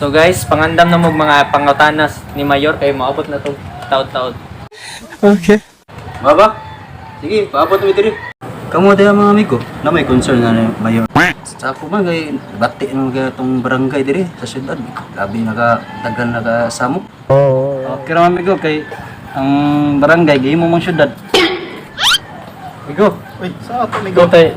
So guys, pangandam na mo mga pangutanas ni Mayor kay maabot na tong taod-taod. Baba, sige, paabot mi diri. Kamu diha, mga amigo, na may concern na ni Mayor. Sa ako man kay bati man kay itong barangay diri sa syudad. Labi naka tagal naka samok. Okay ra, amigo, kay ang barangay gihimo mang syudad. Migo, Uy, sa ato, migo. go tay.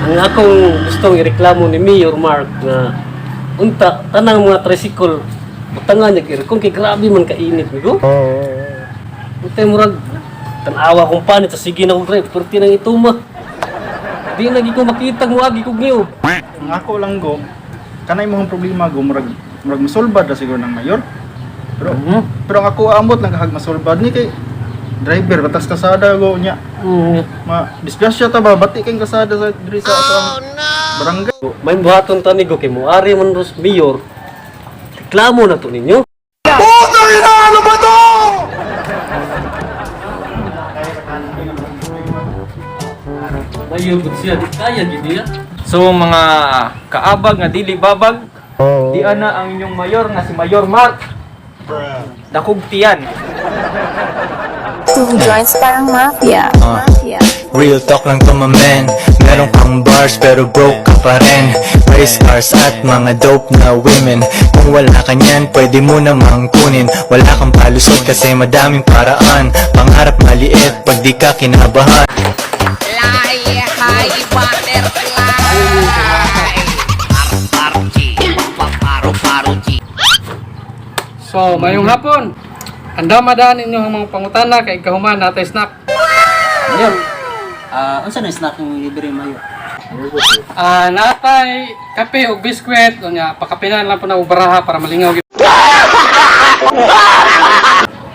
Ang akong gustong ireklamo ni Mayor Mark nga unta tanang mga tricycle butangan niya aircon kay grabe man kainit, migo. Untay murag tan-awa kong panit sa sige na kong drive perti nang ituma. Di na gyud ko makita mo agi kog niyog. Ang ako lang go, kanay mo ang problema go, murag murag masulbad ra siguro ng mayor. Pero pero ang ako amot lang kahag masulbad ni kay driver batas kasada go niya. Ma disgrasya ta ba, bati kay kasada sa diri sa ato ang barangay. May buhaton ta, migo, kay moari man ros mayor. Reklamo na to ninyo. Mayor gud siya, di kaya gid niya. So mga kaabag nga dili babag, di ana ang inyong mayor nga si Mayor Mark. Dakog tiyan. Two joints parang mafia. Mafia. Real talk lang to, my man. Meron kang bars pero broke ka pa rin. Race cars at mga dope na women. Kung wala ka niyan, pwede mo namang kunin. Wala kang palusot kasi madaming paraan. Pangarap maliit pag di ka kinabahan. Fly high butterfly. Parchi, paru paru. So, mayong hapon. Handa madaan ninyo ang mga pangutana kay kahuman natay snack. Mayor, unsa na snack ng libre, Mayor? Ah, natay kape ug biskwit unya pakapinan lang po na baraha para malingaw gyud.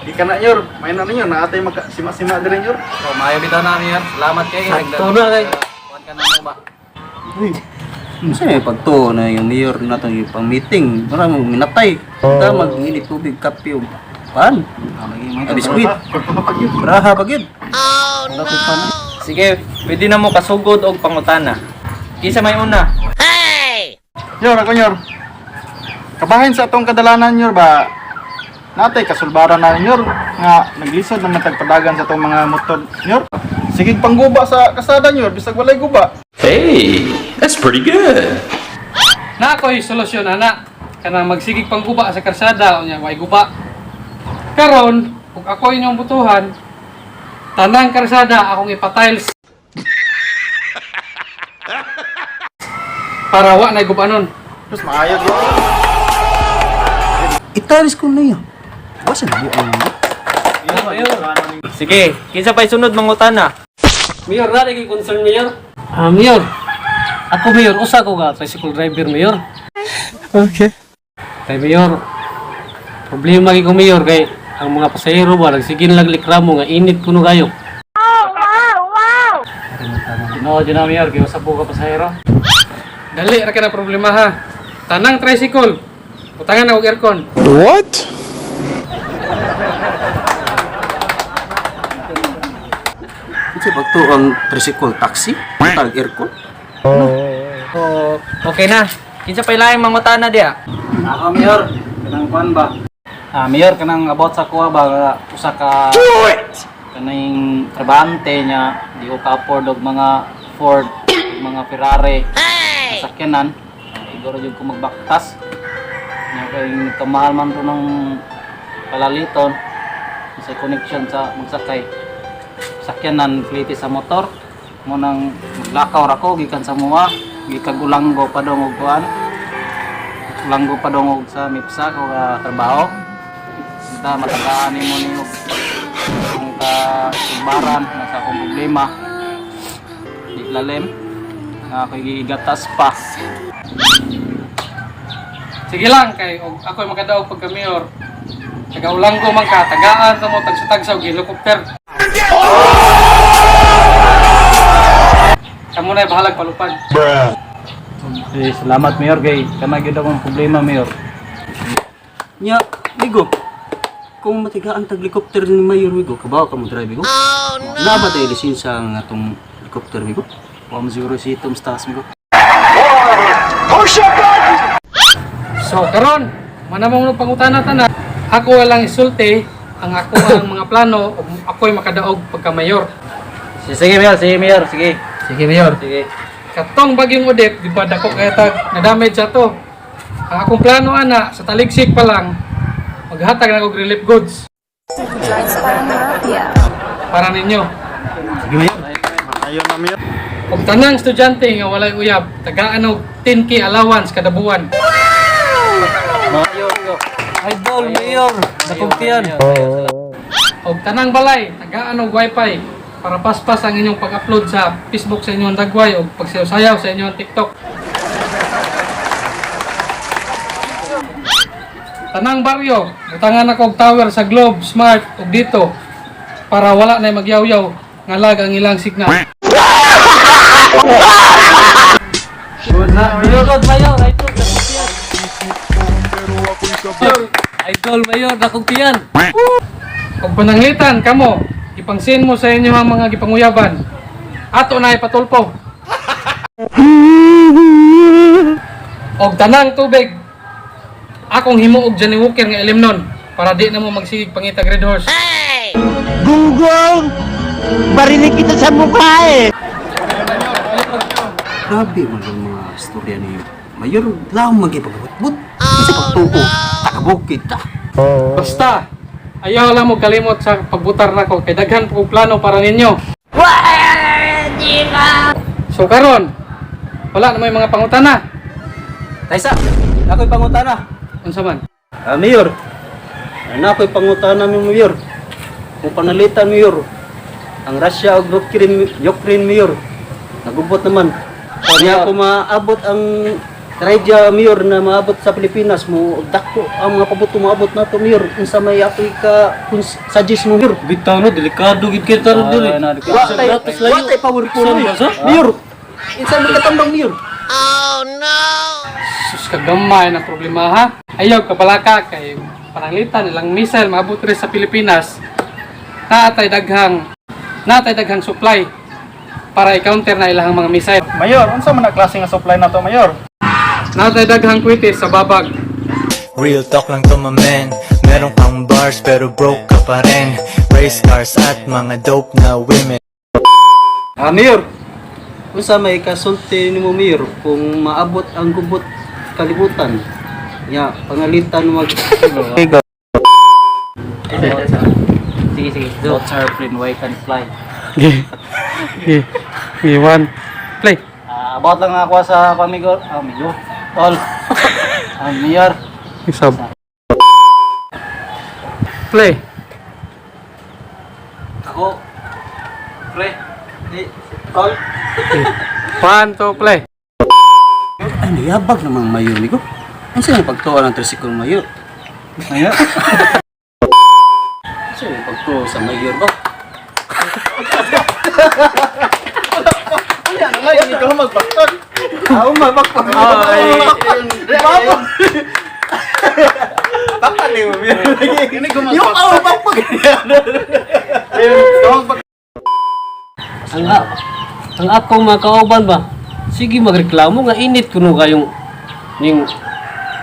Di ka na nyor, may na ninyo na atay maka sima-sima diri nyor. So maayo bitaw na, Mayor. Salamat kay Sakto na kay. Kuan ka na mo ba? Unsa na yung pagtuo na yung mayor na itong pang meeting? Mura mo minatay. Ta mag-init tubig, kape ug pan. Ah, biskwit. Braha pa gyud. Sige, pwede na mo kasugod og pangutana. Kinsa may una? Nyor, ako nyor. Kabahin sa atong kadalanan nyor ba? Natay kasulbaran na nyor nga naglisod naman tagpadagan sa atong mga motor nyor. Sige pangguba sa kasada nyor bisag walay guba. Hey, that's pretty good. Na ako'y solusyon ana kanang magsigig pangguba sa karsada unya way guba. Karon, ug ako inyong butuhan, tanang karsada akong ipatiles. Para wa na gubanon. Terus maayo gyud. Italis ko niya. Wasa na buang. Sige, kinsa pa'y sunod mangutana? Mayor, na kay concern, Mayor. Ah, Mayor. Ako, Mayor, usa ko ka tricycle driver, Mayor. Okay. Kay Mayor, problema kay ko, Mayor, kay ang mga pasahero ba nagsige na lang reklamo nga init kuno kayo. Tinuod yun na, Mayor, kay usa po ka pasahero. Dali ra ka na problema ha. Tanang tricycle, butangan na og aircon. Unsa pagtuo ang tricycle taxi? Tag aircon? Okay na. Kinsa pa'y laing mangutana diha? Ako, Mayor, kanang kuan ba? Ah, Mayor, kanang about sa kuha ba nga usa ka kaning trabahante niya di ko ka-afford og mga Ford, og mga Ferrari. Sakyanan. Igoro jud ko magbaktas. Nya kay kamahal man to ng palaliton sa connection sa magsakay. Sakyanan klite sa motor mo nang maglakaw ra ko gikan sa mua, gikan Ulanggo padong og kuan. Langgo pa dong og sa Mipsa ko ka trabaho. Ta matagaan nimo ni og kung ka sulbaran na sa akong problema. Di lalim nga ako'y gigatas pa. Sige lang kay og ako'y makadaog pagka mayor. Taga Ulanggo man ka, tagaan ka mo tagsa-tagsa og helicopter. Kamo na bahalag palupad. Eh, salamat, Mayor, kay kana gyud akong problema, Mayor. Nya, migo. Kung matigaan tag helicopter ni Mayor, migo, kabaw ka mo drive, migo? Oh no. Na ba tayo lisensya ang atong helicopter, migo? Wa mo siguro si Tom Stas mo. So karon, Manamong nung pangutana tanan, ako walang isulti ang ako ang mga plano ug ako'y makadaog pagka mayor. Sige, Mayor, sige, Mayor, sige. Sige, Mayor. Sige. Katong bagyong Odette, di ba dako kaya tag na damage ato. Ang akong plano ana sa taligsik pa lang maghatag na og relief goods Drugs parang mafia. para ninyo. Sige, Mayor. Ayon na, Mayor. Ug tanang estudyante nga walay uyab, tagaan og 10K allowance kada buwan. Mayor, go. Idol, Mayor. Dakong tiyan. Og tanang balay, tagaan og wifi para paspas ang inyong pag-upload sa Facebook sa inyong dagway o pagsayaw-sayaw sa inyong TikTok. Tanang baryo, butangan ako og tower sa Globe, Smart ug dito para wala na magyawyaw nga lag ang ilang signal. Mayor, God, Mayor. Idol, dakong tiyan. Idol, Mayor, dakong tiyan. Ug pananglitan kamo, ipangsin mo sa inyo ang mga gipanguyaban. Ato na ipatulpo. Og tanang tubig akong himuog Johnny Walker nga ilimnon para di na mo magsigig pangitag Red Horse. Grabe man ang mga istorya ni Mayor. Lang magipagabot-bot. Kasi pagtuo, takabukid ta. Basta ayaw lang mo kalimot sa pagbutar nako kay daghan po kong plano para ninyo. So karon wala na may mga pangutana. Taysa, ako'y pangutana. Unsa man? Ah, Mayor. Ano ako'y pangutana mi, Mayor. Kung panalitan, Mayor. Ang Russia ug Ukraine, Ukraine, Mayor. Nagubot naman. Kanya kung maabot ang tragedya, Mayor, na maabot sa Pilipinas mo dako ang mga pabuto maabot nato, Mayor, unsa may ako'y ka kung suggest mo, Mayor? Bitaw no, delikado gid kay taron dili. Wa tay powerful, Mayor. Mayor, unsa may katambang, Mayor? Sus, kagamay ng problema ha. Ayaw kabalaka kay pananglitan ilang missile maabot rin sa Pilipinas. Naatay daghang supply para i-counter na ilang mga missile. Mayor, unsa man na klase nga supply nato, Mayor? Naatay daghang kwitis sa babag. Real talk lang to, my man. Meron kang bars pero broke ka pa rin. Race cars at mga dope na women. Ah, Mayor. Unsa may kasulti nimo, Mayor, kung maabot ang gubot kalibutan? Nya, pangalitan mag Sige, sige. Go. Watch airplane, why can fly? Okay. One. Play. Ah, about lang ako sa pamigor. Ah, amigo. Tol. Ah, Mayor. Isab. Play. Ako. Pre. Di. Tol. One, two, play. Ay, niyabag namang mayor ni ko. Unsa yung pagtuo ng tricycle, Mayor? Mayor. Unsa yung pagtuo sa mayor ba? Ay, ikaw magbaktak. Ako mabakpak. Ay, Bakpak. Bakpak ni mo, Mayor. Ini ko Yung magbaktak. ako bakpak. Ikaw magbaktak. Ang akong mga kauban ba? Sige magreklamo nga init kuno kayong ning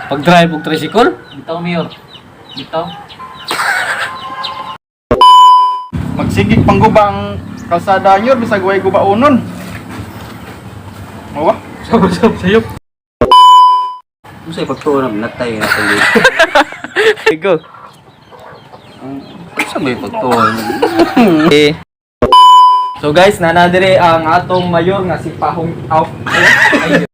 pag-drive og tricycle. Bitaw, Mayor. Bitaw. Magsigig pangguba ang kalsada nyo, bisag way guba unon. Mawa? Sab, sab, sayop. Unsa yung pagtuo ng natay na tuloy? Go. Unsa may pagtuo? So guys, nanadire ang atong mayor nga si Pahong Auf. Ay,